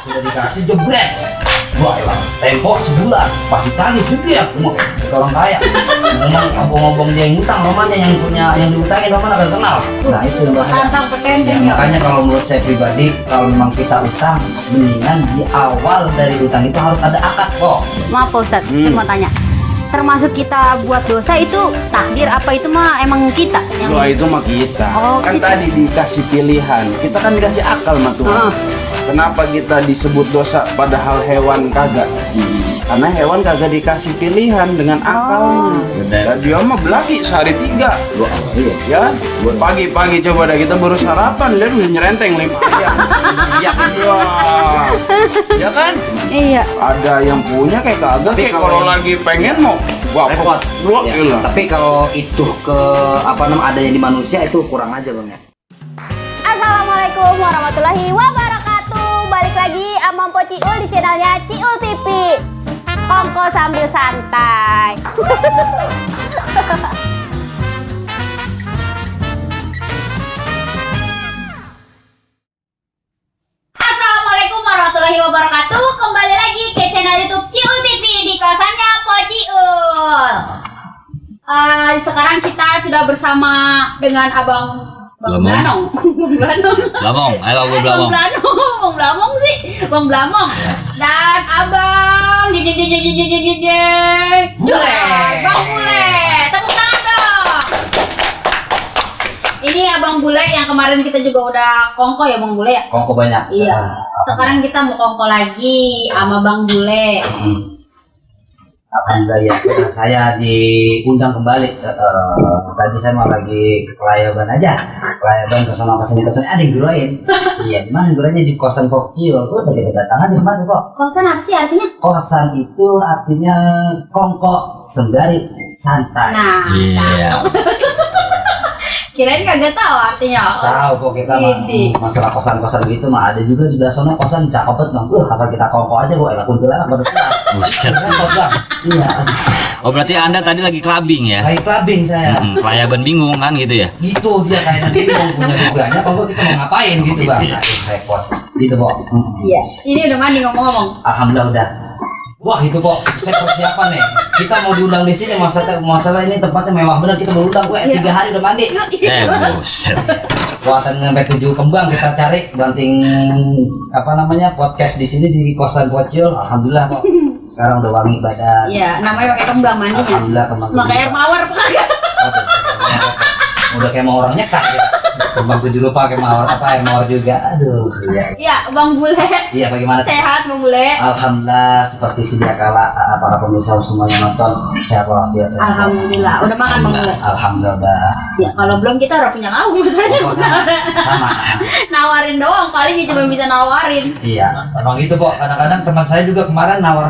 sudah dikasih jebret. Wah, elah, tempo sebulan pasti tagih gede ya, orang kaya. Memang ngomong-ngomong dia yang utang, romanya yang punya yang diutangin romanya agak kenal. Nah itu yang bahaya. Tantang petendeng Ya, makanya kalau menurut saya pribadi, kalau memang kita utang, mendingan di awal dari utang itu harus ada akad kok. Maaf Pak Ustadz, saya mau tanya. Termasuk kita buat dosa itu takdir apa itu mah emang kita yang Doa itu mah kita. Oh, Kan kita. tadi dikasih pilihan. Kita kan dikasih akal sama Tuhan. Kenapa kita disebut dosa padahal hewan kagak? Karena hewan kagak dikasih pilihan dengan akalnya. Dan dia mah belaki sehari 3. Ya, pagi-pagi coba dah kita baru sarapan, lihat udah nyerenteng 5 ayam. Iya, ya kan? Iya. Ada yang punya kayak kagak, kayak kalau lagi pengen mau wah Repot. Wah, Ya, gila. tapi kalau itu ke apa namanya adanya di manusia itu kurang aja bang ya. Assalamualaikum warahmatullahi wabarakatuh. Balik lagi sama Mpo Ciul di channelnya Ciul TV. Kongko sambil santai. Assalamualaikum warahmatullahi wabarakatuh. Kembali lagi ke channel YouTube Ciul TV di kosannya Mpo Ciul. Sekarang kita sudah bersama dengan Abang Blamong. Blanong. Bang Blanong. Blamong, ayo gue Blamong. Bang Blamong sih, Bang Blamong. Dan Abang Bule. Bang Bule. Tepuk tangan dong. Ini Abang Bule yang kemarin kita juga udah kongko ya Bang Bule ya? Kongko banyak. Iya. Sekarang kita mau kongko lagi sama Bang Bule. Alhamdulillah ya, saya diundang kembali. Tadi saya mau lagi ke Pelayaban aja, Pelayaban ke sana kesini ada yang geroin. Iya, di mana geroinnya di kosan Kocil. Gue tadi kedatangan di mana kok? Kosan apa sih artinya? Kosan itu artinya kongko sembari santai. Nah, Iya. kirain kagak tahu artinya. Tahu kok kita mah Ini. masalah kosan-kosan gitu mah ada juga di sebelah sana kosan cakep banget bang. Asal kita kongko aja kok, elah kuntilanak pada pulang. Buset. Repot, Bang. Iya, Oh berarti Anda tadi lagi clubbing ya? kayak clubbing saya. Pelayaban bingung kan gitu ya? Gitu dia kayaknya dia yang punya dugaannya kalau kita mau ngapain gitu bang. Aduh, repot gitu kok. Iya. Ini udah mandi ngomong-ngomong. Alhamdulillah udah. Wah itu kok saya persiapan nih. Kita mau diundang di sini masalah ini tempatnya mewah bener, kita mau undang gue 3 hari udah mandi. Buset. Buatan sampai 7 kembang kita cari banting apa namanya podcast di sini di kosan Kocil. Alhamdulillah kok sekarang udah wangi badan. Iya, namanya pakai kembang mandinya. Alhamdulillah kembang. Pakai air mawar apa kagak? Udah kayak mau orang nyekat ya. Kembang 7 rupa kayak mawar apa air mawar juga. Aduh iya. Iya, Bang Bule. Iya bagaimana? Sehat Bang Bule. Alhamdulillah seperti sedia kala para pemirsa semuanya nonton sehat walafiat. Alhamdulillah. Udah makan Bang Bule? Alhamdulillah. Ya, kalau belum kita udah punya lauk masalahnya. Oh, sama. Nawarin doang paling cuma bisa nawarin. Iya, emang gitu kok. Kadang-kadang teman saya juga kemarin nawar.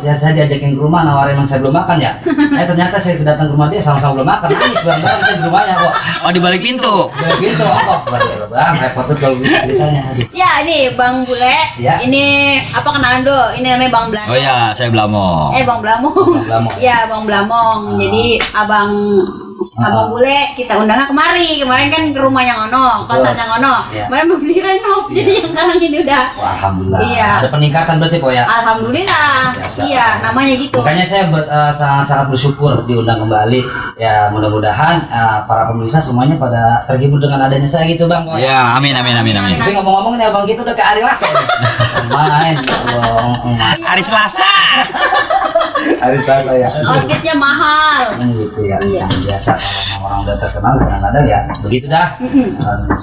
Ya, saya diajakin ke rumah nawarin yang saya belum makan ya. Ternyata saya datang ke rumah dia sama-sama belum makan. Nangis bareng-bareng saya di rumahnya kok. Oh di balik pintu. Udah gitu kok. Waduh, bang, repot tuh kalau gitu ceritanya. Aduh. Ya, ini Bang Bule. Ya. Ini apa kenalan dulu? Ini namanya Bang Blanong. Oh ya, saya Blamong. Bang Blamong. Bang Blamong. Iya, Bang Blamong. Jadi Abang Bule kita undangnya kemarin kan ke rumah yang ono, kosan yang ono. Iya. Kemarin mau beli renov, Iya. jadi yang sekarang ini udah. Wah, alhamdulillah. Iya. Ada peningkatan berarti kok ya. Alhamdulillah. Biasa. Iya, namanya gitu. Makanya saya sangat bersyukur diundang kembali. Ya mudah-mudahan para pemirsa semuanya pada terhibur dengan adanya saya gitu bang. Ya, amin. Tapi ngomong-ngomong nih abang gitu udah ke Ari Lasso nih. Main dong. Hari Selasa. Ari Lasso ya. Outfitnya mahal. Gitu ya. Iya. Biasa kalau orang udah terkenal kadang-kadang ya begitu dah.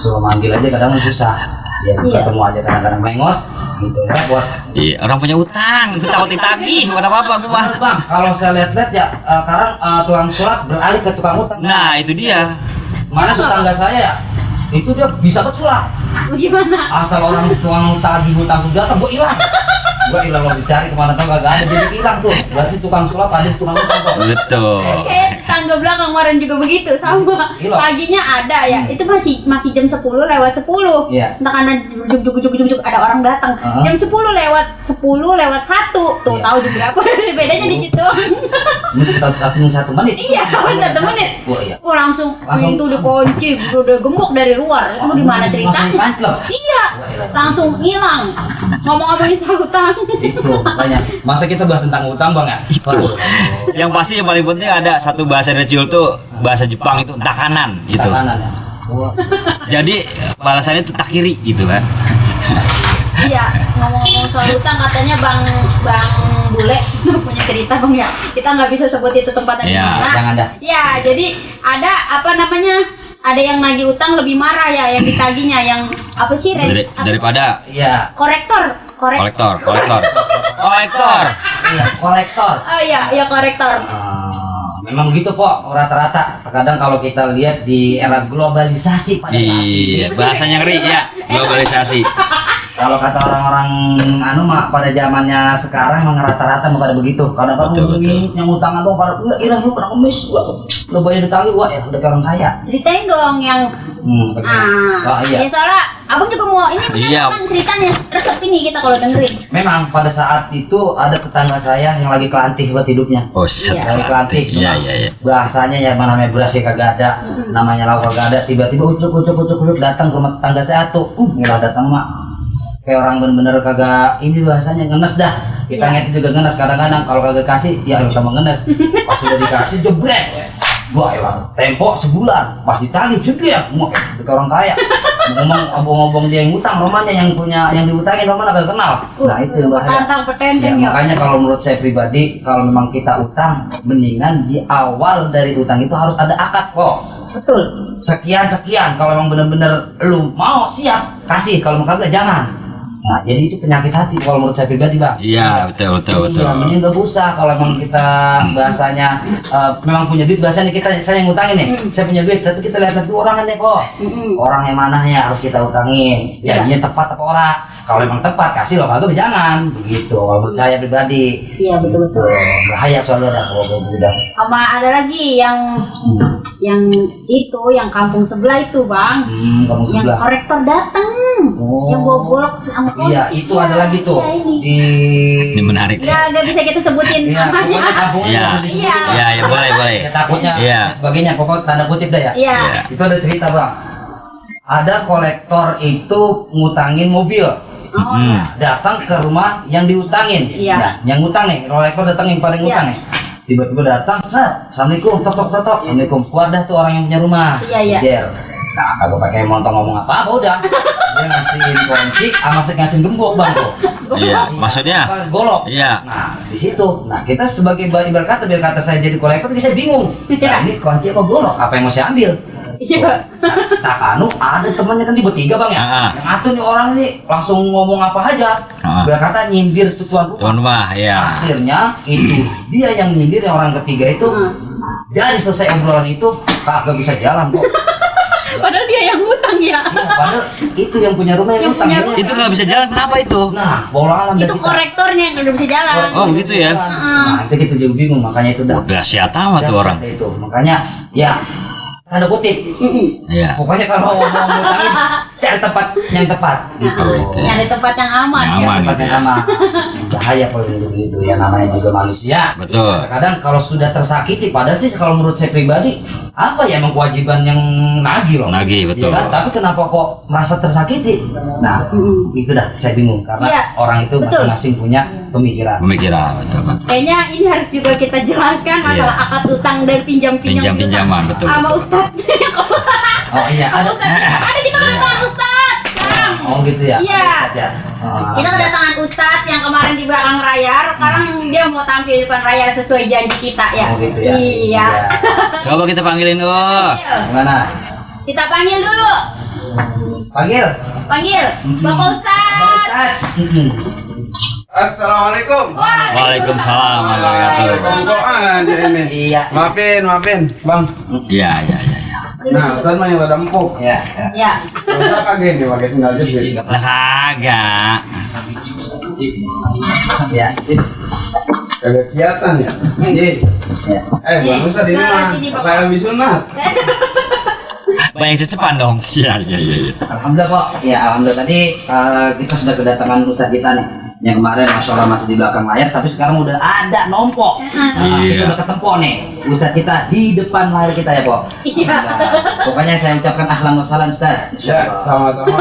Suruh manggil aja kadang susah. Ya Iya. ketemu aja kadang-kadang mengos gitu ya buat. Iya, orang punya utang, kita takut ditagih, bukan apa-apa gua. Bang, kalau saya lihat-lihat ya sekarang tukang sulap beralih ke tukang utang. Nah, itu dia. Mana tetangga saya ya itu dia bisa bersulap. Gimana? Asal orang tukang tagih hutang datang gue hilang. Gue hilang mau dicari kemana tau gak ada, jadi hilang tuh. Berarti tukang sulap ada tukang utang kok. Betul. Kayak tangga belakang kemarin juga begitu sama. Iya. Paginya ada ya. Itu masih jam 10 lewat 10. Iya. Nah karena juk ada orang datang. Jam 10 lewat 1. Tuh Iya. tahu di berapa? Bedanya dikit doang. Ini kita 1 menit. Iya, 1 menit. Wah iya. Oh langsung Langsung. pintu dikunci, udah gembok dari luar. Itu di mana cerita? Langsung panclep. Iya, langsung hilang. ngomong-ngomongin soal hutang. Itu makanya. Masa kita bahas tentang utang bang ya? Itu. Yang pasti yang paling penting ada satu bahasa dari Ciul tuh bahasa Jepang itu takanan gitu. Takanan ya. Wah. Jadi balasannya itu takiri gitu kan. Iya, ngomong-ngomong soal hutang katanya Bang Bule punya cerita Bang ya. Kita nggak bisa sebut itu tempatnya di Iya, mana. jangan dah. Ya, jadi ada apa namanya? Ada yang nagih utang lebih marah ya yang ditagihnya yang apa sih? Daripada Iya. Kolektor. kolektor. Iya, kolektor. Oh iya, korektor. Memang begitu kok rata-rata. Terkadang kalau kita lihat di era globalisasi pada saat ini, Iya, bahasanya ngeri ya, globalisasi. kalau kata orang-orang anu mah pada zamannya sekarang memang rata-rata pada begitu. Kadang-kadang Betul, ini yang utang atau pada irah lu kena kemis, lu bayar ditagih, wah ya udah kayak orang kaya. Ceritain dong yang Oh iya. ya soalnya abang juga mau ini Iya. kan ceritanya resep ini kita kalau dengerin. Memang pada saat itu ada tetangga saya yang lagi kelantih buat hidupnya. Oh, set. Lagi kelantih. Iya, iya, iya. Bahasanya ya mana namanya beras ya kagak ada, namanya lauk kagak ada. Tiba-tiba ucuk datang ke rumah tetangga saya tuh. Nggak datang mak. Kayak orang bener-bener kagak ini bahasanya ngenes dah. Kita Iya. ngeliat juga ngenes kadang-kadang kalau kagak kasih ya lu sama ngenes. Pas sudah dikasih jebrek. Wah ya tempo sebulan pas ditagih jebrek. Mau kayak orang kaya. Ngomong obong-obong dia yang utang romanya yang punya yang diutangin romanya kagak kenal. Nah itu yang bahaya. Tantang Ya, petenteng ya. makanya kalau menurut saya pribadi kalau memang kita utang mendingan di awal dari utang itu harus ada akad kok. Betul. Sekian kalau memang bener-bener lu mau siap kasih, kalau mau kagak jangan. Nah jadi itu penyakit hati kalau menurut saya pribadi bang. Iya, betul. Iya, mending gak usah kalau emang kita bahasanya memang punya duit, bahasanya saya yang ngutangin nih, saya punya duit, tapi kita lihat tuh orangnya deh kok, orang yang mananya harus kita utangin, jadinya tepat apa orang. Kalau emang tepat kasih, lo kagak jangan, begitu. Kalau menurut saya pribadi, Iya betul. bahaya soalnya kalau udah. Sama ada lagi yang itu yang kampung sebelah itu bang, Kamu yang sebelah. korektor datang, Oh. yang bawa golok sama kunci. Iya, itu ada lagi tuh Iya, ini. di. Ini menarik. Nggak bisa kita sebutin Iya, namanya. pokoknya kampungnya Iya. nggak usah disebutin, Iya. Bang. Iya, ya boleh. Ya, takutnya Iya. dan sebagainya, pokok tanda kutip dah ya. Iya. Itu ada cerita bang. Ada kolektor itu ngutangin mobil, Oh iya. datang ke rumah yang diutangin. Iya. Nah, yang ngutang nih, kolektor datang yang paling ngutang Iya. nih. Tiba-tiba datang, set, assalamualaikum, tok. Assalamualaikum, keluar dah tuh orang yang punya rumah. Iya. Jer. Nah, kagak pakai montong ngomong apa udah. Dia ngasihin kunci, sama ngasihin gembok bang tuh. Iya, maksudnya? Golok. Iya. Nah, di situ. Nah, kita sebagai ibarat kata biar kata saya jadi kolektor, saya bingung. Iya. Nah, ini kunci apa golok? Apa yang mau saya ambil? Iya. Tak anu ada temannya kan di bertiga bang ya. Yang atuh nih orang ini langsung ngomong apa aja. Biar kata nyindir tuh tuan rumah. Tuan rumah, ya. Akhirnya itu dia yang nyindir, yang orang ketiga itu. Dari selesai obrolan itu kagak bisa jalan kok. Padahal dia yang ngutang ya. Iya, padahal itu yang punya rumah yang Yang utang. punya Dia- rumah. Itu nggak bisa jalan, kenapa itu? Nah, bola alam Itu korektornya yang udah bisa jalan. Oh, begitu ya? Nah, itu kita juga bingung, makanya itu dah. Udah siat amat tuh orang. Itu. Makanya ya tanda kutip. Iya. Pokoknya kalau mau ngutangin cari tempat yang tepat. Gitu. gitu ya. Yang di tempat yang aman. Yang ya. aman. Tempat yang aman. Bahaya kalau gitu ya, namanya juga manusia. Betul. Kadang kalau sudah tersakiti, padahal sih kalau menurut saya pribadi apa ya emang kewajiban yang nagih loh. Nagih, betul. Iya kan? Tapi kenapa kok merasa tersakiti? Nah, itu dah saya bingung karena Iya, orang itu betul. masing-masing punya pemikiran. Pemikiran, betul. Kayaknya ini harus juga kita jelaskan masalah akad utang dari Pinjam-pinjaman, betul. Sama Ustadz. Oh iya, ada. Ada di kedatangan Ustadz sekarang. Oh gitu ya. Iya. Ada Ustadz ya? Oh, Kita kedatangan Ustadz yang kemarin di belakang layar. Sekarang dia mau tampil di depan layar sesuai janji kita ya. Oh gitu ya. Iya. Coba kita panggilin, oh. Panggil. Gimana? Kita panggil dulu. Panggil. Panggil. Bapak Ustadz. Assalamualaikum. Waalaikumsalam warahmatullahi wabarakatuh. Kok aja ini. Iya. Maafin, Bang. Iya. Nah, Ustaz mah yang rada empuk. Ya. Ya. Ustaz kaget nih pakai sendal jepit. Lah kagak. Ya. Sip. Kagak kelihatan ya. Iya. Ya. Bang Ustaz ini mah Sini, Bapak. kayak habis sunat. Banyak cecepan dong. Iya. Alhamdulillah kok. Ya alhamdulillah tadi kita sudah kedatangan Ustadz kita nih. Yang kemarin Masya Allah masih di belakang layar, tapi sekarang udah ada nompok. Nah, kita Iya. udah ketemu nih Ustadz kita di depan layar kita ya Pok. Iya. Nah, pokoknya saya ucapkan ahlan wa sahlan Ustadz. Ya, sama-sama.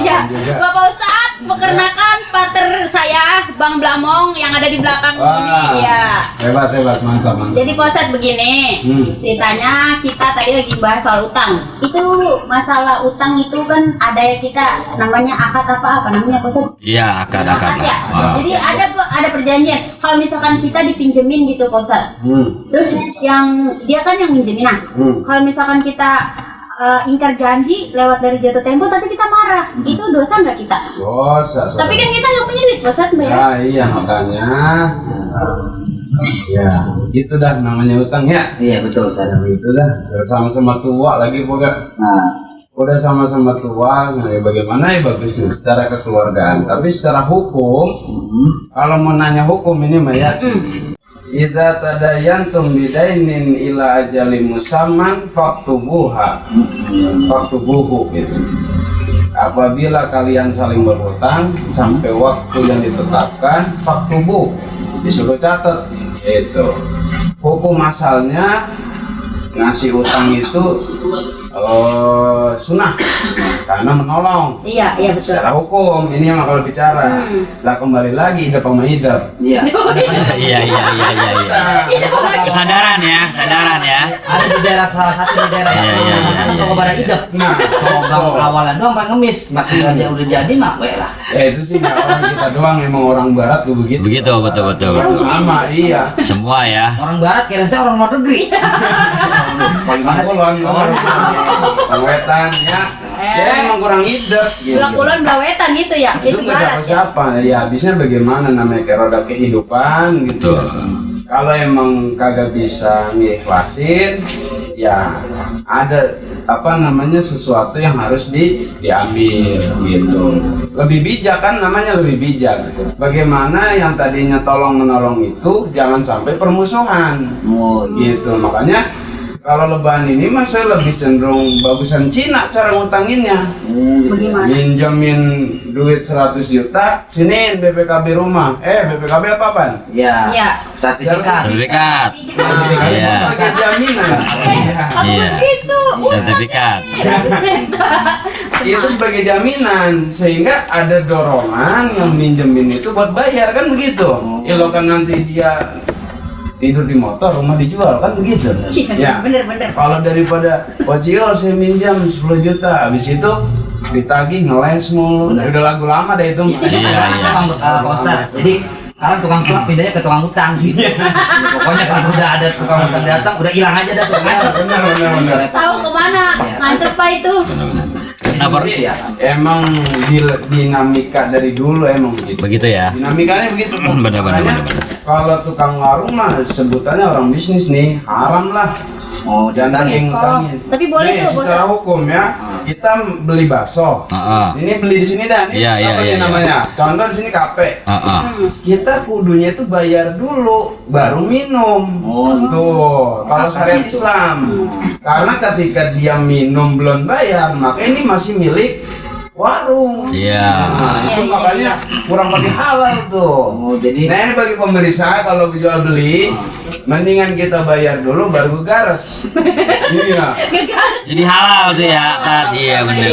Ya. Bapak Ustadz. Pekernakan pater saya Bang Blamong yang ada di belakang Wah. ini ya. Hebat, mantap. Jadi Pak Ustadz begini, ceritanya kita tadi lagi bahas soal utang. Itu masalah utang itu kan ada ya kita namanya akad apa namanya Pak Ustadz? Iya, akad Akad ya. Wah. Jadi ada perjanjian. Kalau misalkan kita dipinjemin gitu Pak Ustadz. Terus yang dia kan yang minjemin. Nah, kalau misalkan kita ingkar janji lewat dari jatuh tempo tapi kita marah, itu dosa nggak kita? Dosa. Tapi kan kita nggak punya duit Pak Ustadz bayar. Ya iya makanya. Ya, itu dah namanya utang ya. Iya betul saya. Itu dah. Sama-sama tua lagi pokoknya. Nah, Udah sama-sama tua, nah, ya bagaimana ya bagusnya secara kekeluargaan. Tapi secara hukum, kalau mau nanya hukum ini mah ya, idza tadayantum bidainin ila ajali musamman faktubuhu gitu. Apabila kalian saling berhutang sampai waktu yang ditetapkan, faktubu disuruh catat itu. Hukum asalnya ngasih utang itu sunnah karena menolong. Iya betul. Secara hukum ini yang kalau bicara. Lah kembali lagi hidup sama hidup. iya. Iya. Kesadaran ya. Ada di daerah salah satu di daerah Iya. toko pada hidup. Nah, Kalau awalan doang pak ngemis, maksudnya dia udah jadi mak lah. ya itu sih nggak orang kita doang, emang orang barat tuh begitu. Begitu, betul. Sama iya. Semua ya. Orang barat kira saya orang luar negeri. Bagaimana? Kulon, wetan ya. Dia emang kurang hidup. Gitu. Kulon blawetan gitu ya. Itu nggak barat ya. siapa-siapa. Ya habisnya bagaimana namanya kayak roda kehidupan gitu. Kalau emang kagak bisa ngiklasin, ya ada apa namanya sesuatu yang harus diambil gitu. Lebih bijak kan namanya lebih bijak. Bagaimana yang tadinya tolong menolong itu jangan sampai permusuhan. Gitu makanya. Kalau lebaran ini mas saya lebih cenderung bagusan Cina cara ngutanginnya. Bagaimana? Minjemin duit 100 juta, sini BPKB rumah. BPKB apa-apaan? Iya. Sertifikat. Sertifikat. Nah, Iya. pakai jaminan. Iya. Gitu. Sertifikat. Itu sebagai jaminan sehingga ada dorongan yang minjemin itu buat bayar kan begitu. Ya lo kan nanti dia tidur di motor, rumah dijual kan begitu. Iya, bener. Kalau daripada Cio saya minjam 10 juta, habis itu ditagih ngeles mulu. Udah lagu lama deh itu. Iya. Pak Ustadz. Jadi sekarang tukang sulap pindahnya ke tukang utang gitu. Pokoknya kalau udah ada tukang utang datang, udah hilang aja dah tuh. Benar. Tahu kemana? Mantep Pak itu. Kenapa? Emang dinamika dari dulu emang begitu. Begitu ya. Dinamikanya begitu. Benar. Makanya Kalau tukang warung mah sebutannya orang bisnis nih, haram lah. Jangan yang ngutangin. Tapi boleh Nih, tuh, secara hukum ya, kita beli bakso. Ini beli di sini dah. Ini Iya, apa iya, nih namanya? Contoh di sini kape. Kita kudunya itu bayar dulu, baru minum. Tuh, kalau syariat Islam. Karena ketika dia minum belum bayar, maka ini masih milik warung. Iya. Nah, itu makanya kurang pakai halal tuh. Jadi Nah ini bagi pemirsa kalau jual beli, mendingan kita bayar dulu baru gares. Iya. Jadi halal tuh ya, Tat. Iya benar.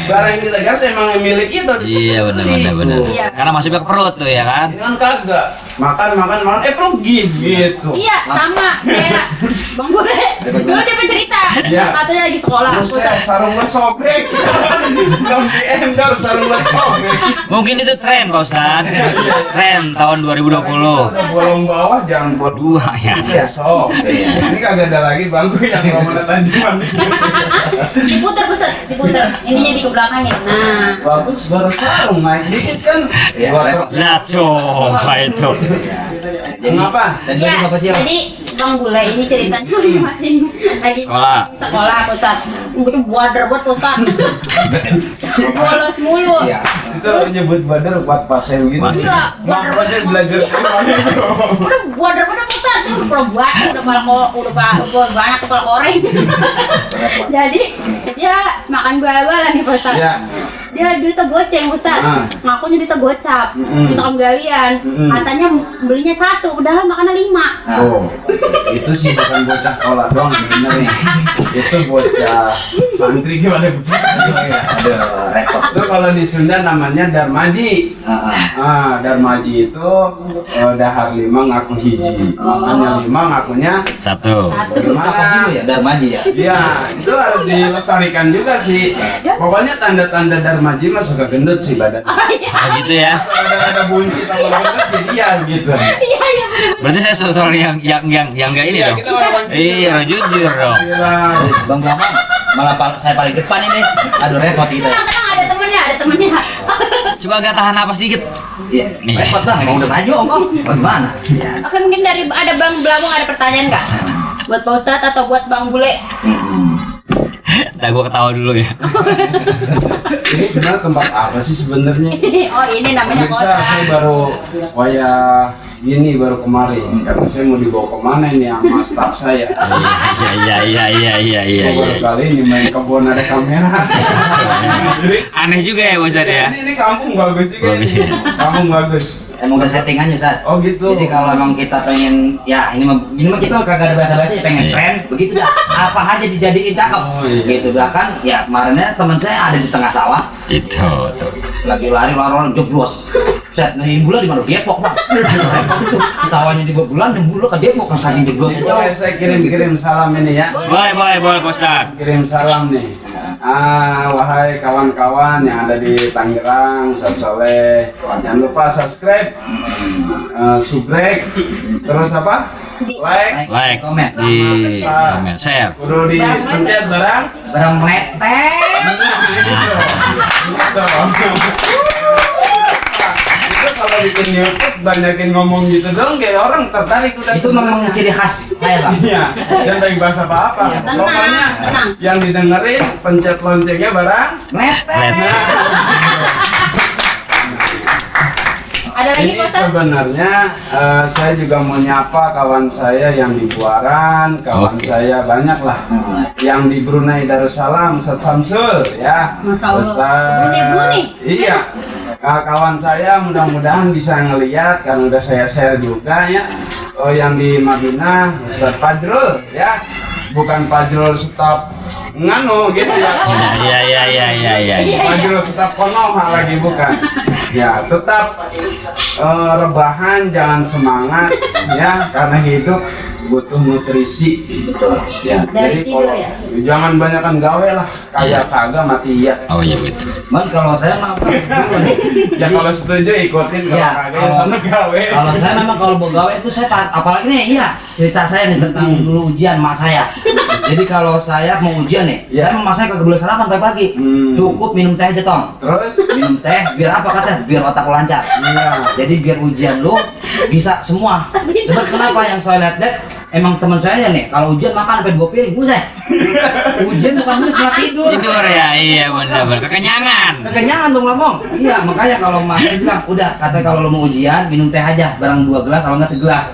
Barang yang kita gares emang milik kita. Iya benar. Iya. Karena masuknya ke perut tuh ya kan. Ini kan kagak makan pergi gitu. Iya, sama kayak Bang Bule. Dulu dia cerita, Iya. katanya lagi sekolah. Buset, sarung lo sobek. Belum di endorse sarung lo sobek. Mungkin itu tren Pak Ustadz. Tren tahun 2020. Bolong bawah jangan buat Dua ya. ya sobek. Ini kagak ada lagi bangku yang Romana Tanjuman. Diputer Ustaz, diputer. Ininya di kebelakangnya. Nah, Bagus baru sarung naik dikit kan. Nah coba itu. Kenapa? dan iya. bagi Bapak Cio. Jadi Bang Bule ini ceritanya masing lagi Sekolah. Ustaz. Itu buadar buat Ustaz. Bolos mulu. Iya. Itu nyebut badar buat pasien gitu. Pasien. Iya, Mak aja belajar Udah buadar buat Ustaz. Itu udah pernah buat, udah banyak kepala koreng. Jadi dia makan buah-buahan nih Ustaz. Ya. dia duitnya goceng Ustaz. Ngakunya duitnya gocap. Kita kembalian. Katanya belinya 1, udah makannya 5. Oh, itu sih bukan bocah sekolah doang sebenarnya. Itu bocah santri gimana bocah? Aduh, repot. Itu kalau di Sunda namanya Darmaji. Darmaji itu dahar 5 ngaku hiji. Makanya 5 ngakunya 1. Cakep gimana? gitu ya, Darmaji ya. Iya, itu harus dilestarikan juga sih. Pokoknya tanda-tanda Darmaji mah suka gendut sih badan. Oh gitu ya. Kalau ada buncit sama gendut jadi iya gitu. Iya bener. Berarti saya seorang yang enggak ini dong. Kita orang Iya, orang jujur dong. Gila. Bang Bramang malah saya paling depan ini. Aduh repot kita. Tenang, ada temennya. Coba agak tahan napas dikit. Iya, Nih. repot bang. Emang udah maju ongkong. Bagaimana? Oke, mungkin dari ada Bang Blabong ada pertanyaan nggak? Buat Pak Ustadz atau buat Bang Bule? Ntar gua ketawa dulu ya. Ini sebenarnya tempat apa sih sebenarnya? Oh, ini namanya Bisa saya kosan. baru baru kemarin karena saya mau dibawa kemana ini sama staf saya. Iya. Baru kali ini main kebun ada kamera. Jadi Aneh juga ya Ustaz ya. ini kampung bagus juga. Bagus ini. ya. Kampung bagus. Emang udah settingannya Sat. Oh gitu. Jadi kalau emang kita pengen, ya ini mah kita kagak ada basa-basi, pengen Iya. tren, begitu dah. Apa aja dijadiin cakep. Oh, iya. Gitu bahkan ya kemarinnya teman saya ada di tengah sawah, Itu tuh. lagi lari jeblos. Set, nah bulan di mana? Depok bang. Repot itu. Sawahnya di bulan, bulan ke Depok kan saking jeblosnya jauh. Boleh saya kirim salam ini ya. Boleh Pak Ustaz. Kirim salam nih. Wahai kawan-kawan yang ada di Tangerang, Ustaz Soleh, jangan lupa subscribe, subrek, terus apa? Like, komen. di komen, share. Kudu dipencet barang. Barang meletek. Itu kalau bikin YouTube banyakin ngomong gitu dong, kayak orang tertarik udah. Itu memang ciri khas saya bang. Iya, dan baik bahasa apa-apa. Pokoknya tenang. yang didengerin pencet loncengnya barang. Meletek. Ada lagi Ini Pak Ustadz? sebenarnya saya juga mau nyapa kawan saya yang di Buaran, kawan Oke. saya banyak lah. Yang di Brunei Darussalam, Ustaz Samsul ya. Masya Allah. Ustaz. Brunei. Iya. Kawan saya mudah-mudahan bisa ngeliat kan udah saya share juga ya. Oh yang di Madinah, Ustaz Fajrul ya. Bukan Fajrul stop nganu gitu ya. Iya. Fajrul stop konoha lagi bukan. Ya, tetap rebahan, jangan semangat ya, karena hidup butuh nutrisi. Betul. Ya. Dari Jadi tidur kalau ya? jangan banyakan gawe lah, kagak mati ya. Oh iya betul. Man kalau saya mah Ya kalau setuju ikutin, kalau Ya, kagak kalau- sana gawe. kalau saya memang kalau mau gawe itu saya apalagi nih iya cerita saya nih tentang dulu ujian mak saya. Jadi kalau saya mau ujian nih, Ya. saya sama saya kagak boleh sarapan pagi-pagi. Cukup minum teh aja tong. Terus Minum teh biar apa katanya? Biar otak lu lancar. iya. Jadi biar ujian lu bisa semua. Sebab kenapa yang saya lihat emang teman saya nih kalau ujian makan sampai 2 piring, buset. Ujian bukan nulis malah tidur. Tidur ya, iya benar. Kekenyangan. Kekenyangan dong ngomong. Iya, makanya kalau mak saya bilang, udah katanya kalau lo mau ujian minum teh aja, barang 2 gelas kalau nggak segelas.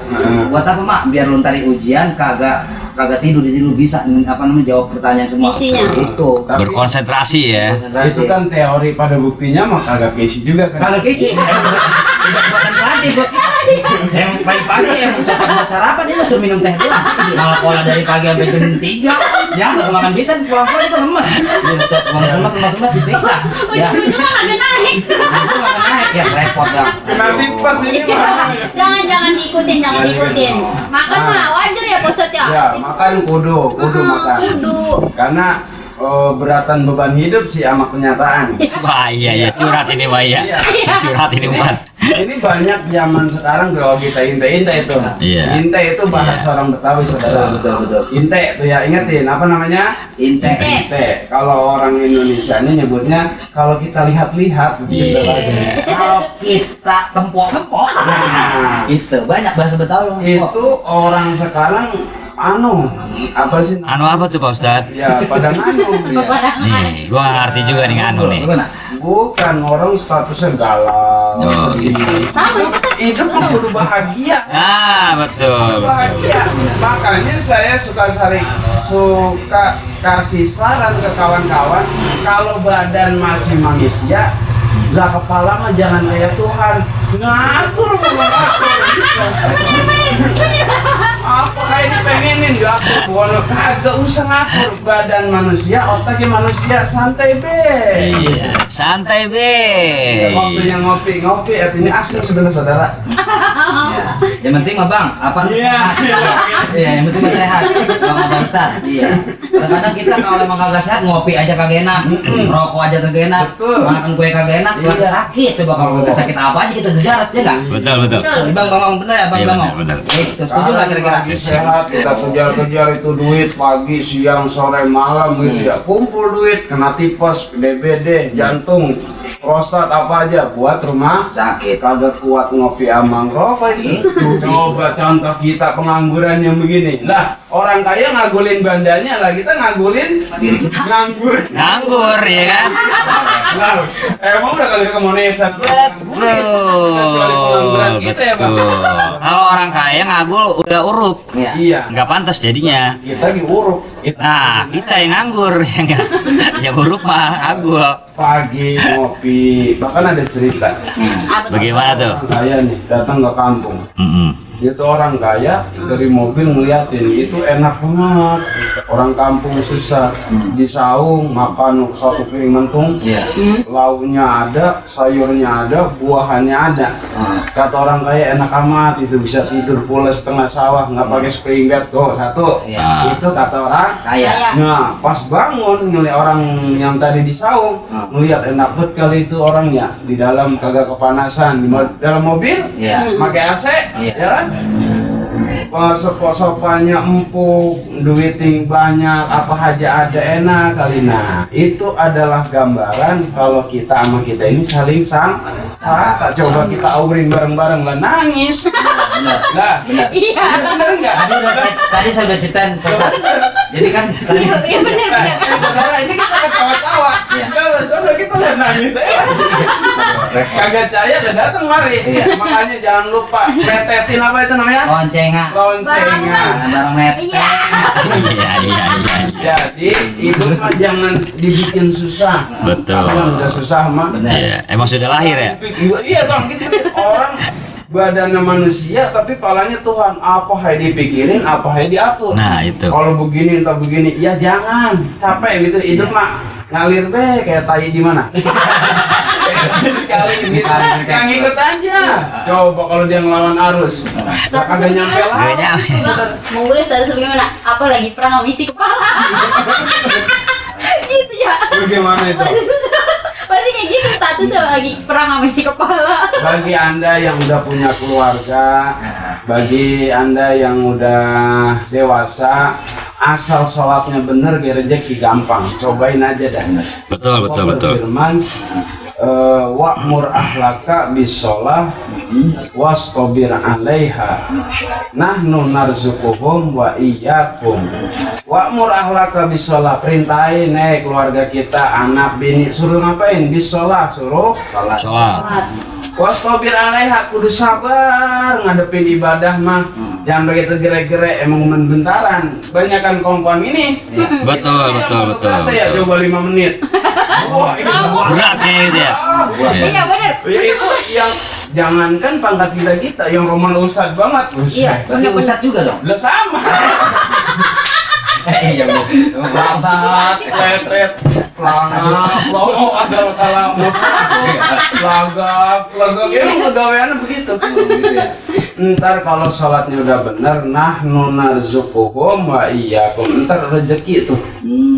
Buat apa mak? Biar lo ntar di ujian kagak tidur, jadi lu bisa jawab pertanyaan semua. Isinya. Itu. Tapi Berkonsentrasi ya. itu kan teori pada buktinya mah kagak keisi juga kan. kalau kisi udah buatan pelatih buat kita. Yang pagi-pagi yang mencoba buat sarapan dia suruh minum teh doang. Malah pola dari pagi sampai jam 3 ya nggak makan bisa pulang-pulang itu lemes. Lemes diperiksa. Ya. Itu mah agak naik. Itu makan naik ya repot dong. Nanti pas ini mah. Jangan diikutin. Makan mah wajar ya Pak Ustadz ya? Ya, makan kudu makan. Kudu. Karena beratan beban hidup sih sama kenyataan. Wah iya curhat ini Wah iya. Curhat ini bukan. Ini banyak zaman sekarang kalau kita inte itu. Iya. Inte itu bahasa orang Betawi saudara. Betul. Inte itu ya ingetin apa namanya? Inte. Inte. Kalau orang Indonesia ini nyebutnya kalau kita lihat-lihat begitu. Kalau kita tempok-tempok, Nah. itu banyak bahasa Betawi. Itu orang sekarang apa sih? Anu apa tuh Pak Ustadz? Ya pada nganu. Ya. Nih, gua nggak ngerti juga nih anu nih. Bukan, orang statusnya galau, Oh, sedih. Hidup kan kudu bahagia. Ah, betul. Bahagia. Makanya saya suka kasih saran ke kawan-kawan, kalau badan masih manusia, lah kepala mah jangan kayak Tuhan, ngatur apa kayak dipengenin diatur, pokoknya kagak usah ngatur. Badan manusia, otaknya manusia, santai be. Iya, santai be. Ngopi, artinya asli sebenarnya saudara. Ya. Yang penting mah bang, apa? Iya. Iya, yang penting mah sehat. Bang Ustaz. Iya. Kadang-kadang kita kalau emang kagak sehat, ngopi aja kagak enak, rokok aja kagak enak, Betul. makan kue kagak enak, Iya. lagi sakit. Coba kalau kagak sakit apa aja kita gejar, ya nggak? Betul, betul. Bang bener ya, Iya, bang. benar. Itu setuju nggak kira-kira? Lagi sehat, kita kejar-kejar itu duit pagi, siang, sore, malam gitu ya. Kumpul duit, kena tipes, DBD, jantung, prostat apa aja buat rumah Sakit. kagak kuat ngopi amang rokok itu. Coba contoh kita pengangguran yang begini. Lah, orang kaya ngagulin bandanya, lah kita ngagulin nganggur. Nganggur ya kan? Lah, emang udah kali kemonesan. Betul, Kita ya, Bang. betul. Kalau orang kaya ngagul udah urup, Iya. Iya, nggak pantas jadinya. kita diuruk. Nah, kita yang nganggur, ya nggak? Yang urup mah agul. Pagi ngopi, bahkan ada cerita. Bagaimana tuh? Orang kaya nih datang ke kampung, Mm-mm. itu orang kaya dari mobil ngeliatin itu enak banget. Orang kampung susah, di saung makan satu piring mentung, Iya. lauknya ada, sayurnya ada, buahannya ada. Kata orang kaya enak amat, itu bisa tidur pules tengah sawah nggak pakai spring bed tuh satu. Iya. Itu kata orang. Kaya. Nah, pas bangun ngeliat orang yang tadi di saung, ngeliat enak banget kali itu orangnya di dalam kagak kepanasan, di dalam mobil, Iya. pakai AC, Iya. ya kan? Sopanya empuk, duiting banyak, apa aja ada enak kali. Nah, itu adalah gambaran kalau kita sama kita ini saling sangka. Coba kita aurin bareng-bareng lah, nangis. Benar. Lah, Iya. bener nggak? Tadi saya udah ceritain Ustaz. Jadi kan tadi Iya benar. Saudara ini kita ketawa-tawa. Iya. Kalau saudara kita lihat nangis kagak percaya dan datang mari. Iya. Makanya jangan lupa metetin apa itu namanya? loncengan, Loncengan. barang net. Iya. Iya, iya, iya. Jadi hidup mah jangan dibikin susah. Betul. Kalau udah susah mah. Benar. Iya, emang sudah lahir ya? Iya bang, gitu. Orang badannya manusia tapi palanya Tuhan. Apa yang dipikirin, apa yang diatur. Nah, itu. Kalau begini entah begini, ya jangan capek gitu. Hidup mah ngalir be kayak tai di mana. Kali gitu. Yang ikut aja. Coba kalau dia ngelawan arus, lah kagak nyampe lah. Nggak nyampe. Mengulis status bagaimana? Apa lagi perang sama isi kepala? Gitu ya. Bagaimana itu? Pasti kayak gitu statusnya lagi perang sama isi kepala. Bagi anda yang udah punya keluarga, bagi anda yang udah dewasa, asal sholatnya bener, rezeki gampang. Cobain aja dah. Betul, betul, Allah betul. berfirman, wa'mur ahlaka bisolah wastabir 'alaiha nahnu narzuquhum wa iyyakum. Wa'mur ahlaka bisolah, perintahin keluarga kita, anak bini, suruh ngapain? Bisolah, suruh Sholat. wastabir 'alaiha, kudu sabar ngadepin ibadah mah. Jangan begitu gere-gere, emang bentaran. Banyakan kongkong ini. Betul, betul, betul. Saya betul. coba 5 menit. Wah, itu Berat kayaknya gitu ya? Iya. Iya benar. ya, itu yang jangankan pangkat kita yang Roman Ustadz banget. Iya. Berarti Ustaz juga dong. Udah sama. Iya benar. Bangsat, seret, pelangap, lomo, asal kalah lagak, emang pegawaiannya begitu. Ntar kalau sholatnya udah bener, nahnu narzuquhum wa iyyakum, ntar rezeki tuh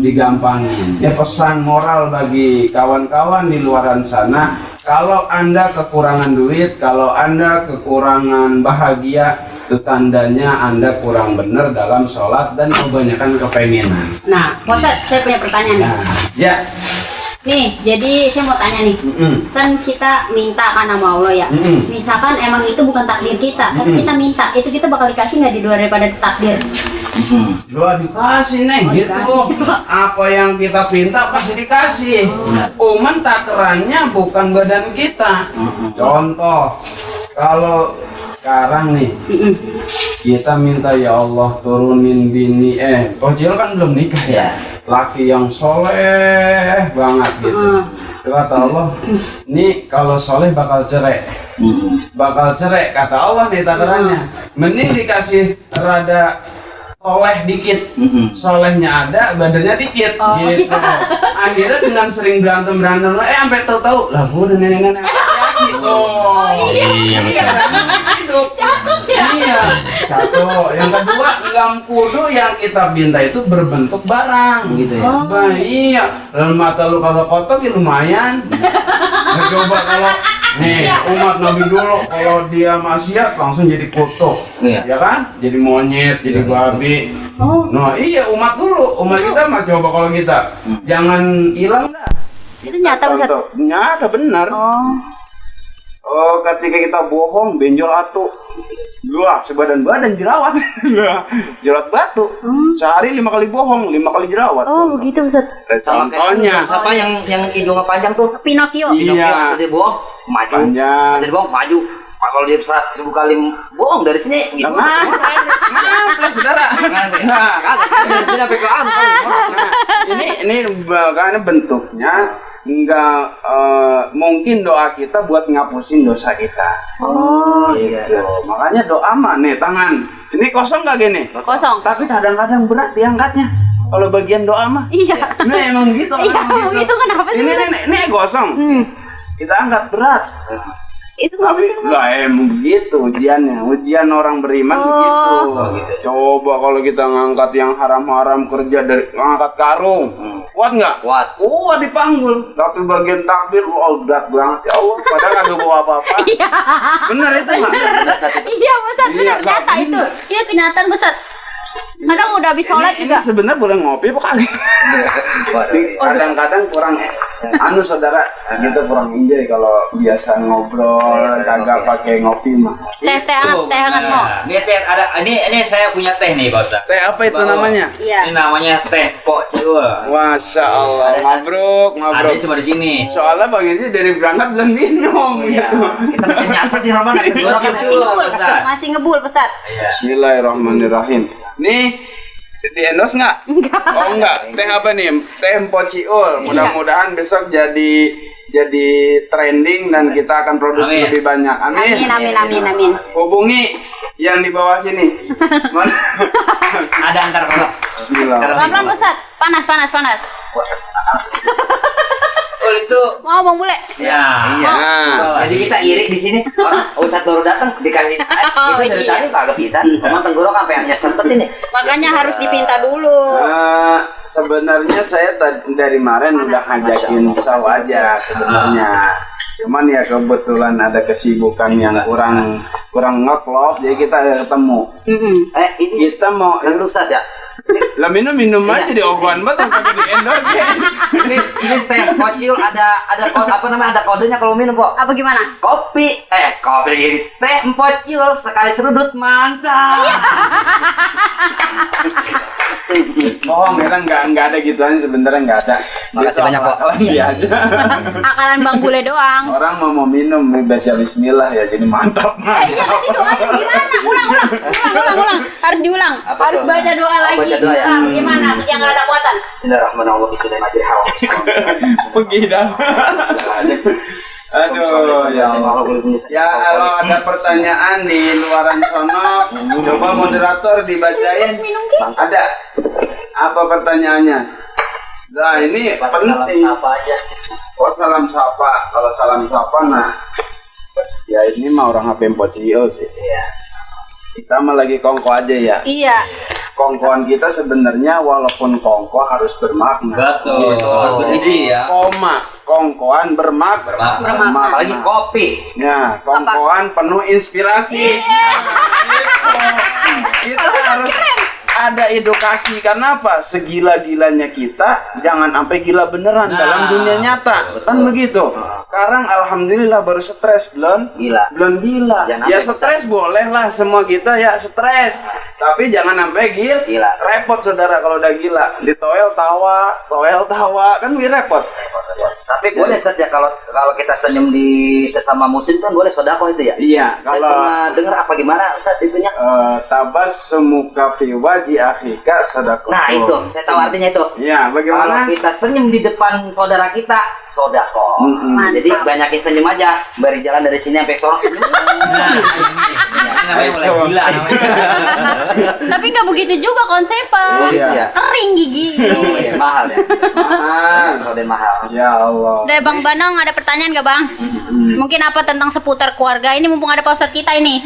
digampangin. Ya pesan moral bagi kawan-kawan di luaran sana, kalau anda kekurangan duit, kalau anda kekurangan bahagia, itu tandanya anda kurang bener dalam sholat dan kebanyakan kepengenan. Nah, Ustaz, saya punya pertanyaan nih. Nah, ya. Nih, jadi saya mau tanya nih. Kan kita minta kan sama Allah ya. Misalkan emang itu bukan takdir kita, tapi kita minta, itu kita bakal dikasih nggak di luar daripada takdir? Doa dikasih nih gitu. Apa yang kita pinta pasti dikasih. Cuman takarannya bukan badan kita. Contoh, kalau sekarang nih kita minta ya Allah turunin bini Kocil kan belum nikah ya, laki yang soleh banget gitu. Kata Allah, nih kalau soleh bakal cerai. Bakal cerai kata Allah nih takarannya. Mending dikasih rada soleh dikit, solehnya ada, badannya dikit, gitu. Akhirnya dengan sering berantem, sampai tahu-tahu lah gue udah nenek-nenek gitu. Hidup. Cakep ya. Iya. Satu. Yang kedua, enggak kudu yang kita minta itu berbentuk barang, gitu ya. Iya. Dalam mata lu kalau kotor ya lumayan. Nah, coba kalau nih umat Nabi dulu kalau dia maksiat langsung jadi kutuk, ya kan? Jadi monyet, jadi babi. Nah iya umat dulu, umat kita mah coba kalau kita jangan hilang dah. Itu nyata Ustaz. Nyata benar. Oh, ketika kita bohong benjol atu. Wah, sebadan-badan jerawat. Jerawat batu. Sehari 5 kali bohong, 5 kali jerawat. Oh, begitu Ustaz. Contohnya siapa yang hidungnya panjang tuh? Pinocchio. Iya. Sedih bohong, maju. Panjang. Sedih bohong, maju. Kalau dia 100.000 kali bohong dari sini gitu. Nah, saudara. Dari sini sampai ke Ini makanya bentuknya enggak mungkin doa kita buat ngapusin dosa kita. Oh iya. Makanya doa mah nih tangan. Ini kosong nggak gini? Kosong. Tapi kadang-kadang berat diangkatnya. Kalau bagian doa mah. Iya. Ini emang begitu. Iya, begitu kenapa sih? Ini kosong. Kita angkat berat. Itu nggak Tapi bisa. lah emang begitu ujiannya. Ujian orang beriman begitu. Coba kalau kita ngangkat yang haram-haram kerja dari ngangkat karung, kuat nggak? Kuat. Kuat dipanggul. Tapi bagian takbir, berat banget ya Allah. Padahal kagak bawa apa-apa. Bener itu nggak? Iya Ustaz, benar Iya, nyata itu. Ini kenyataan Ustaz. Kadang udah habis sholat Ini juga. sebenarnya boleh ngopi apa kali? Kadang-kadang kurang saudara, kita kurang enjoy kalau biasa ngobrol, kagak pakai ngopi mah. Teh hangat mau. Ini teh ada ini saya punya teh nih Pak Ustaz. Teh apa itu namanya? Iya. Ini namanya teh Pok Ciul. Masya Allah, mabruk, Ada cuma di sini. Soalnya Bang Edi dari berangkat belum minum gitu. Kita makin nyapa di Ramadan Masih ngebul, masih ngebul Ustaz. Bismillahirrahmanirrahim. Nih, di endorse nggak? Enggak. Oh enggak. Teh apa nih? Teh Mpok Ciul. Mudah-mudahan besok jadi trending dan kita akan produksi Amin. lebih banyak. Amin. Amin. Hubungi yang di bawah sini. Mana? Ada antar kalau. Bismillah. Pelan-pelan Ustaz. Panas. Oh itu. Mau Bang Bule. Ya. Iya. Nah. Jadi kita iri di sini. Orang Ustadz baru datang dikasih. Oh, Itu dari iya. tadi kagak bisa. Emang tenggorok sampai yang nyesempet ini. Makanya harus dipinta dulu. Sebenarnya saya dari kemarin udah ngajakin saw aja sebenarnya. Cuman ya kebetulan ada kesibukan yang kurang ngeklop, jadi kita ketemu. Ini Kita mau yang Ustadz ya. lah minum aja di ogohan banget tapi di endorse ya. Ini teh kocil ada kode apa namanya, ada kodenya kalau minum kok. Apa gimana? Kopi jadi teh empocil sekali serudut mantap. Oh, memang nggak ada gituan sebenarnya nggak ada. Makasih banyak, Pak. Lagi aja. Akalan Bang Bule doang. Orang mau minum baca bismillah ya jadi mantap. Iya tadi doanya gimana? Ulang. Harus diulang. Apa Harus tuh? baca doa lagi. Baca doa ya? Gimana? Yang nggak ada muatan. Bismillahirrahmanirrahim. Bismillahirrahmanirrahim. Pergi dah. Aduh, ya Allah. Ya kalau ada pertanyaan di luaran sono, coba moderator dibacain. Ada apa pertanyaannya? Nah ini penting. Apa aja? Oh salam sapa. Kalau salam sapa nah, ya ini mah orang HP Pocio sih. Iya. Kita mah lagi kongko aja ya. Iya. Kongkoan kita sebenarnya walaupun kongko harus bermakna. Betul. Gitu. Harus berisi ya. Koma, kongkoan bermakna. Apalagi kopi. Ya, kongkoan penuh inspirasi. Nah, gitu. Kita ada edukasi. Karena apa? Segila-gilanya kita jangan sampai gila beneran dalam dunia nyata. Kan begitu. Sekarang alhamdulillah baru stres belum belum gila. Jangan Ya sampai stres boleh lah, semua kita ya stres. Tapi jangan sampai gila. Repot saudara kalau udah gila. Di toel tawa kan repot. Tapi boleh saja kalau kita senyum di sesama muslim kan boleh sodako itu ya. Iya, Saya kalau pernah dengar apa gimana Ustaz itunya. tabas semuka fi waji akhika sedekah. Nah itu, saya tahu artinya itu. Iya, Kalau bagaimana? kita senyum di depan saudara kita, sodako. Mm-mm. Nah, jadi banyakin senyum aja. Beri jalan dari sini sampai sorong senyum. Namanya mulai gila namanya. Tapi nggak begitu juga konsepnya. Oh, gitu ya. Kering gigi. Oh, iya, mahal ya. Ah, Saudara mahal. ya Allah. Udah Bang Banong ada pertanyaan nggak Bang? Mungkin apa tentang seputar keluarga ini mumpung ada Pak Ustadz kita ini.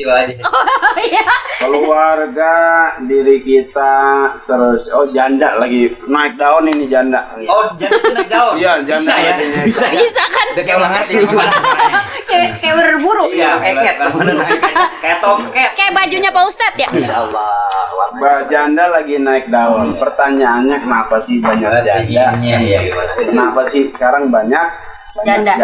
Oh iya. Keluarga, diri kita, terus janda lagi naik daun ini janda. Oh, jadi itu naik daun. Iya, janda Bisa ya. lagi naik. Bisa kan? Udah kayak ulang hati gimana? Kayak berburu. Iya, Eket. kayak tongket. Kayak bajunya Pak Ustadz ya. Insya Allah. Mbak janda lagi naik daun. Pertanyaannya kenapa sih banyak janda? Iya. Kenapa sih sekarang banyak Janda.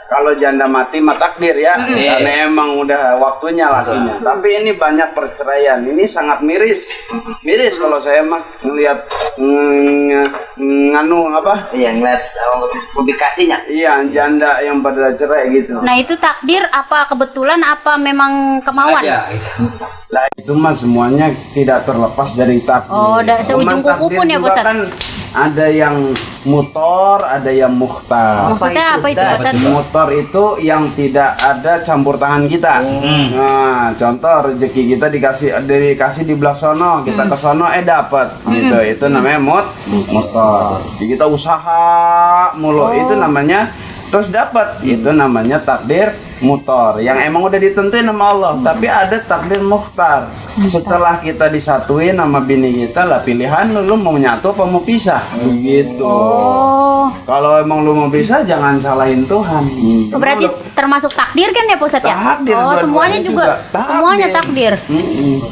Kalau janda mati mah takdir ya, karena emang udah waktunya lakinya. Tapi ini banyak perceraian. Ini sangat miris. Miris kalau saya mah ngelihat nganu apa? Iya, ngeliat publikasinya. Iya, janda yang pada cerai gitu. Nah itu takdir apa kebetulan apa memang kemauan? Aja. Lah itu mah semuanya tidak terlepas dari takdir. Oh, seujung Cuman kuku takdir pun ya, juga Ustaz? kan ada yang mutor, ada yang mukhtar. Maksudnya apa itu Pak Ustadz? Motor itu yang tidak ada campur tangan kita. Nah, contoh rezeki kita dikasih di belah sono, kita ke sono dapat. Gitu. Itu namanya motor. Jadi kita usaha mulu itu namanya terus dapat. Itu namanya takdir mutor yang emang udah ditentuin sama Allah. Tapi ada takdir mukhtar. Setelah kita disatuin sama bini kita lah pilihan lu mau nyatu apa mau pisah. Begitu. Oh, Kalau emang lu mau pisah jangan salahin Tuhan. berarti termasuk takdir kan ya Pak Ustadz ya? Takdir, Oh dua-duanya semuanya juga, juga. semuanya takdir.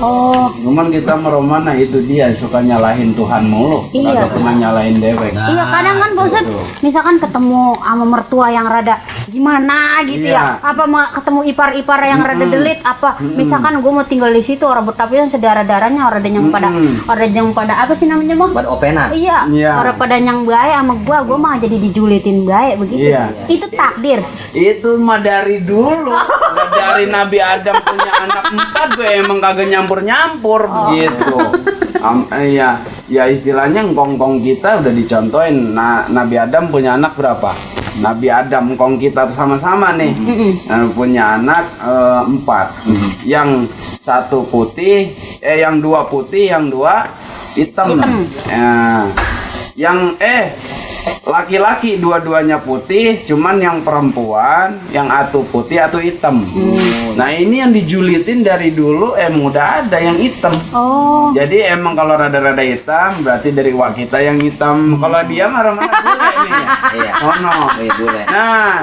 Oh, Cuman kita meromana itu dia suka nyalahin Tuhan mulu. Iya. Kagak pernah nyalahin dewek. iya kadang kan Pak Ustadz, misalkan ketemu sama mertua yang rada gimana gitu Iya. ya, apa ketemu ipar-ipar yang rada delit apa, misalkan gue mau tinggal di situ orang tapi yang sedara-daranya orang yang pada apa sih namanya Bang? Ban openan. Iya, Iya. orang pada yang baik sama gua mah jadi dijulitin baik begitu. Iya. Itu takdir. Itu mah dari dulu. Udah dari Nabi Adam punya anak 4 gue emang kagak nyampur-nyampur begitu. Iya, ya istilahnya ngkong-ngkong kita udah dicontohin. Nah, Nabi Adam punya anak berapa? Nabi Adam ngkong kita sama-sama nih. Punya anak 4. Yang satu putih, yang 2 putih, yang 2 hitam. Yang laki-laki dua-duanya putih, cuman yang perempuan yang atu putih atau hitam. Nah ini yang dijulitin dari dulu udah ada yang hitam. Oh. Jadi emang kalau rada-rada hitam berarti dari wak kita yang hitam. Kalau dia marah-marah bule nih. Iya. Oh no. Iya, boleh. Nah,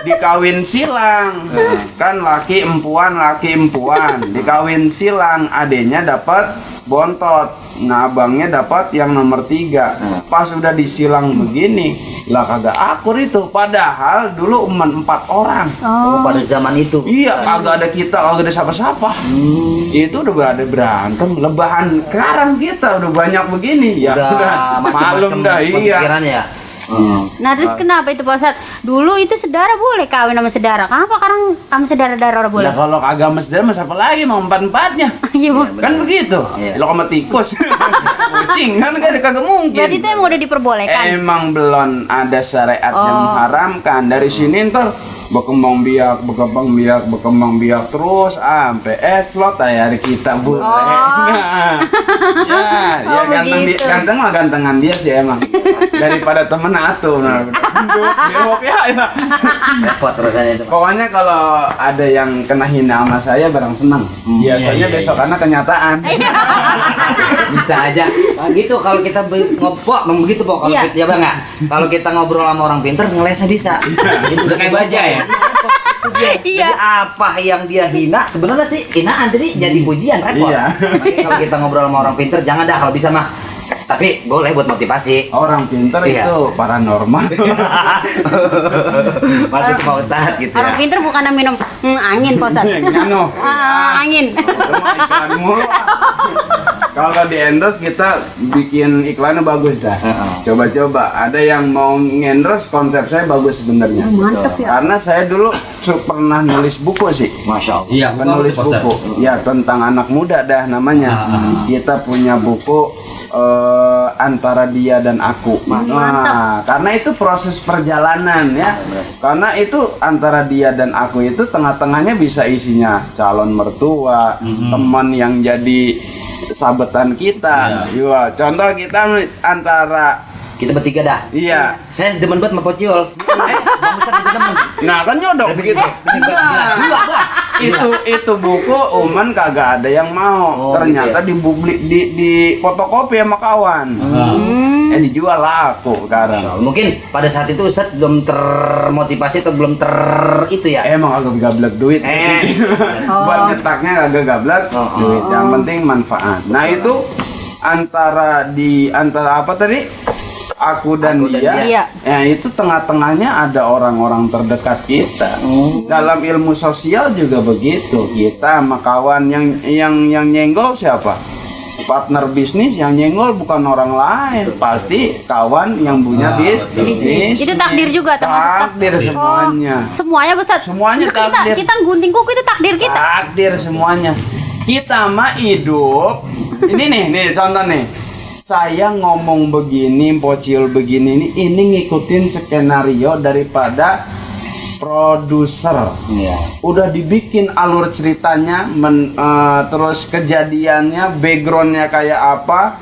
dikawin silang. Kan laki empuan. Dikawin silang, adenya dapat bontot. Nah, abangnya dapat yang nomor 3. Pas udah disilang begini, lah kagak akur itu. Padahal dulu 4 orang. Oh, pada zaman itu. Iya, kagak ada kita, kagak ada siapa-siapa. Itu udah ada berantem, lebahan. Sekarang kita udah banyak begini ya. Udah Malum dah iya. pemikirannya ya. Nah terus kenapa itu Pak Ustadz? Dulu itu saudara boleh kawin sama saudara. Kenapa sekarang sama saudara-saudara orang boleh? Lah kalau kagak sama saudara mas apa lagi mau 4-4-nya? Iya Bang. Kan begitu. Iya. Lo sama tikus. Kucing kan kagak mungkin. Berarti itu emang udah diperbolehkan. Emang belum ada syariat yang mengharamkan. Dari sini ntar berkembang biak terus sampai celot hari kita boleh. Nah, ya begitu. ganteng mah gantengan dia sih emang. Daripada temen atuh bewok ya. Repot terusannya itu. Pokoknya kalau ada yang kena hina sama saya barang senang. Biasanya besok karena kenyataan. Bisa aja. Nah, gitu kalau kita begitu Pok. Kalau Iya. kita ya Bang ya. Kalau kita ngobrol sama orang pinter ngelesnya bisa. Udah kayak baja ya. itu dia. Iya. Jadi apa yang dia hina sebenarnya sih hinaan, jadi pujian, repot. Iya. Makanya kalau kita ngobrol sama orang pinter jangan dah kalau bisa mah. Tapi boleh buat motivasi. Orang pinter Iya. itu paranormal. Masuk Pak Ustadz gitu Orang ya. pinter bukan minum angin, Pak Ustadz. Ngano. Angin. Itu mah iklan mulu. Kalau di endorse kita bikin iklannya bagus dah. Coba-coba. Ada yang mau endorse, konsep saya bagus sebenarnya. Mantep ya. Karena saya dulu pernah nulis buku sih. Masya Allah. Iya, Penulis buku. Ya tentang anak muda dah namanya. Kita punya buku antara dia dan aku. Nah, karena itu proses perjalanan ya. Karena itu antara dia dan aku itu tengah-tengahnya bisa isinya calon mertua, teman yang jadi sabetan kita. Iya, contoh kita antara Kita bertiga dah. iya. Saya demen banget sama Pociol. Bang Ustadz itu demen. Nah, kan nyodok begitu. Itu buku Uman kagak ada yang mau. Oh, Ternyata di fotokopi sama kawan. Dijual laku sekarang. Mungkin pada saat itu Ustadz belum termotivasi atau belum itu ya. Emang agak gablek duit. Buat nyetaknya agak gablek duit. Yang penting manfaat. Nah, itu antara apa tadi? Aku dan dia. Iya. Ya, itu tengah-tengahnya ada orang-orang terdekat kita. Dalam ilmu sosial juga begitu. Kita sama kawan yang nyenggol siapa? Partner bisnis yang nyenggol bukan orang lain, pasti kawan yang punya bisnis. Itu takdir juga termasuk Takdir semuanya. Semuanya, Pak Ustadz. Semuanya Kita takdir. kita gunting kuku itu takdir kita. Takdir semuanya. Kita mah hidup. Ini nih contoh nih. Saya ngomong begini, Pociol begini ini ngikutin skenario daripada produser. Iya. Udah dibikin alur ceritanya, terus kejadiannya, backgroundnya kayak apa,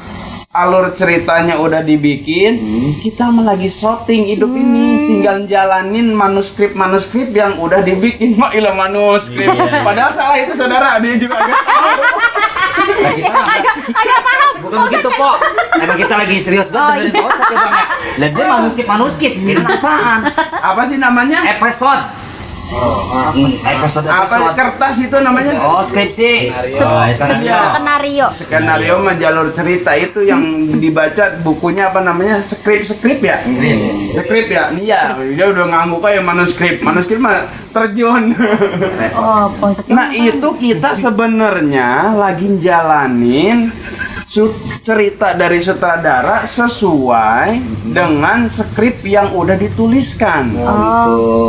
alur ceritanya udah dibikin. Kita mah lagi syuting hidup ini, tinggal jalanin manuskrip yang udah dibikin. Mak ilah manuskrip. Padahal salah itu saudara, dia juga agak tahu. Agak paham. Bukan begitu, Pok. Emang kita lagi serius banget dengerin Pak Ustadz ya, Bang ya. Lah dia manuskrip. Ini apaan? Apa sih namanya? Episode. Episode. Apa kertas itu namanya? Oh, skripsi. Skenario. Skenario mah jalur cerita itu yang dibaca bukunya apa namanya? Skrip ya? Skrip ya? Iya, dia udah ngangguk kayak manuskrip mah terjun. Oh, Pak Ustadz. Nah, itu kita sebenarnya lagi jalanin cerita dari sutradara sesuai dengan skrip yang udah dituliskan.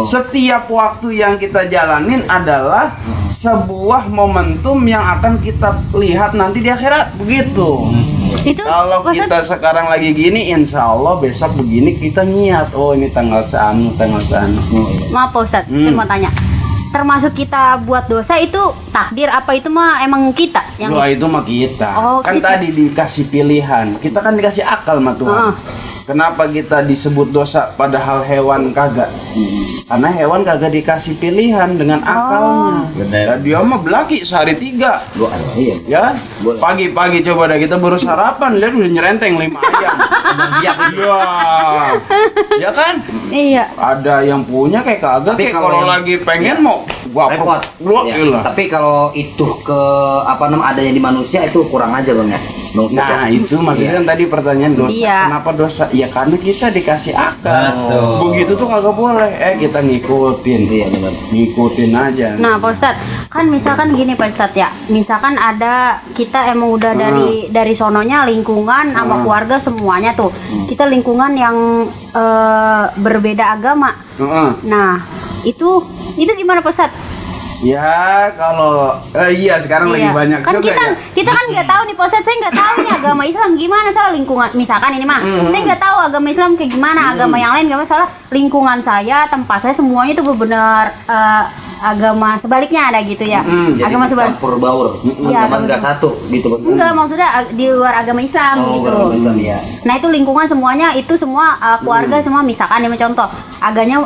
Setiap waktu yang kita jalanin adalah sebuah momentum yang akan kita lihat nanti di akhirat, begitu. Itu Kalau Pak Ustadz, kita sekarang lagi gini, insya Allah besok begini kita niat. Oh, ini tanggal seanu. maaf Pak Ustadz, saya mau tanya. Termasuk kita buat dosa itu takdir apa itu mah emang kita yang Doa itu mah kita. Oh, Kan kita. tadi dikasih pilihan. Kita kan dikasih akal sama Tuhan. Kenapa kita disebut dosa padahal hewan kagak? Karena hewan kagak dikasih pilihan dengan akalnya. Nah, dia mah belaki sehari 3. Iya. Ya, pagi-pagi coba dah kita baru sarapan, lihat udah nyerenteng 5 ayam. Iya, ya kan? Iya. Ada yang punya kayak kagak, Tapi kayak kalau kalau yang- lagi pengen mau gua Repot. Ya, gila. tapi kalau itu ke adanya di manusia itu kurang aja, Bang ya. Bang Ustadz Nah, ya? itu maksudnya kan tadi pertanyaan dosa. Iya. Kenapa dosa? Ya karena kita dikasih akal. Betul. Begitu tuh kagak boleh. Kita ngikutin. Iya, benar. Ngikutin aja. Nah, Pak Ustadz, kan misalkan gini Pak Ustadz ya, misalkan ada kita emang udah dari sononya lingkungan sama keluarga semuanya tuh, kita lingkungan yang berbeda agama. Heeh. Nah, itu gimana Pak Ustadz? Ya kalau iya sekarang lagi Iya. banyak Kan juga ya. kita kan nggak tahu nih Pak Ustadz, saya nggak tahu nih agama Islam gimana soal lingkungan. Misalkan ini mah, saya nggak tahu agama Islam kayak gimana, agama yang lain gimana, soalnya lingkungan saya, tempat saya semuanya itu benar-benar agama sebaliknya ada gitu ya. Jadi Agama sebalik. campur baur. Iya, Teman enggak satu gitu, Bang. Enggak, maksudnya di luar agama Islam Oh, gitu. benar, Islam, ya. Nah, itu lingkungan semuanya itu semua keluarga semua misalkan ini contoh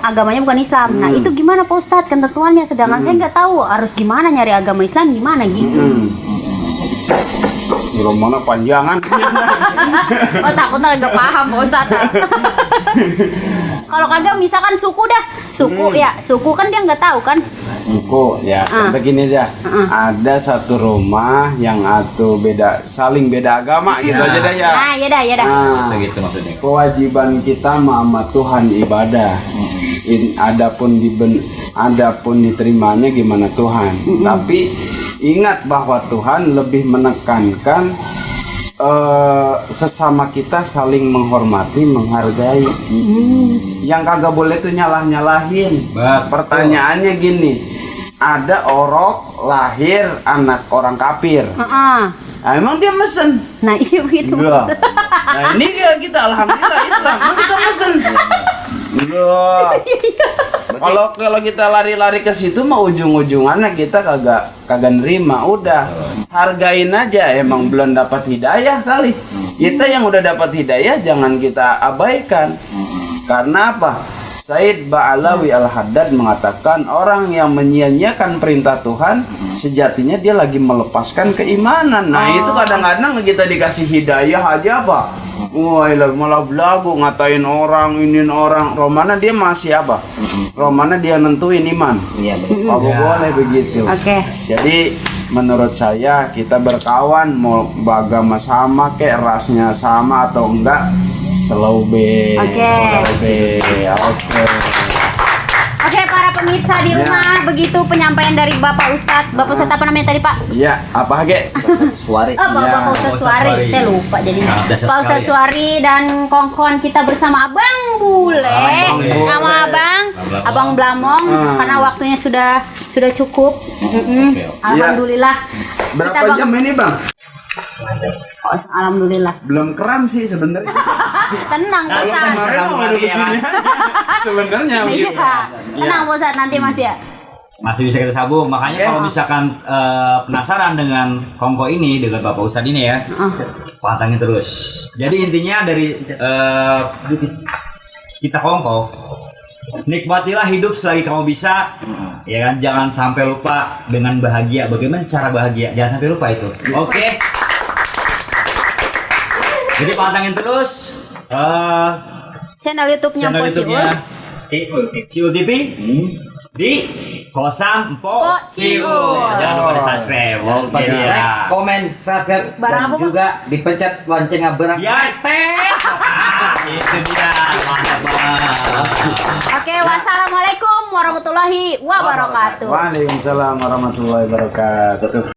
agamanya bukan Islam. Nah, itu gimana Pak Ustadz ketentuannya, sedangkan saya nggak tahu harus gimana nyari agama Islam gimana gitu. Belum mana panjangan. Oh, takutnya nggak paham Pak Ustadz. Kalau kagak misalkan suku dah, suku ya, suku kan dia nggak tahu kan. Engko ya, begini aja. Ada satu rumah yang saling beda agama gitu aja dah ya. Ah, ya dah, ya dah. Nah, Gitu maksudnya. kewajiban kita sama Tuhan ibadah. Adapun diterimanya gimana Tuhan. Tapi ingat bahwa Tuhan lebih menekankan sesama kita saling menghormati, menghargai. Yang kagak boleh tuh nyalahin. Pertanyaannya gini, ada orok lahir anak orang kafir. Heeh. Nah, emang dia mesen? Nah, iya begitu. Enggak. Nah, ini kita alhamdulillah Islam, emang kita mesen. Enggak. Kalau kita lari-lari ke situ mah ujung-ujungannya kita kagak nerima. Udah, hargain aja, emang belum dapat hidayah kali. Kita yang udah dapat hidayah jangan kita abaikan. Karena apa? Said Ba'alawi Al-Haddad mengatakan orang yang menyia-nyiakan perintah Tuhan sejatinya dia lagi melepaskan keimanan. Nah itu kadang-kadang kita dikasih hidayah aja apa? Wah malah belagu ngatain orang, inin orang. Romana dia masih apa? Romana dia nentuin iman. Iya betul. Apa boleh begitu? Oke. Jadi menurut saya kita berkawan mau beragama sama kayak rasnya sama atau enggak slow be. Oke. Oke. Oke, para pemirsa di rumah, begitu penyampaian dari Bapak Ustadz. Bapak Ustadz apa namanya tadi, Pak? Iya, apa ge? Suari. Oh, Bapak Ustadz Suari. Saya lupa jadinya. Sangat dasar Pak Ustadz sekali, Suari dan kawan-kawan kita bersama Abang Bule, sama Abang Blamong, karena waktunya sudah cukup. Alhamdulillah. Berapa jam ini, Bang? Oh, alhamdulillah. Belum kram sih sebenarnya. Tenang, Pak Ustadz. Kemarin mau ada begini. Sebenarnya begitu. Iya. Tenang, Pak Ustadz, nanti Mas ya. Masih bisa kita sambung. Makanya kalau misalkan penasaran dengan kongko ini, dengan Bapak Ustadz ini ya, pantangin terus. Jadi intinya dari kita kongko, nikmatilah hidup selagi kamu bisa, ya kan? Jangan sampai lupa dengan bahagia. Bagaimana cara bahagia? Jangan sampai lupa itu. Oke. Jadi pantangin terus Channel YouTube-nya channel Poci YouTube-nya Ciul TV di Kosan Mpok Ciul. Jangan lupa di subscribe. Oke ya. Komen, subscribe, Barang dan apa, Pak? juga dipencet lonceng berang. Ya teh. Itu dia. Mantap banget. Oke, wassalamualaikum warahmatullahi wabarakatuh. Waalaikumsalam warahmatullahi wabarakatuh.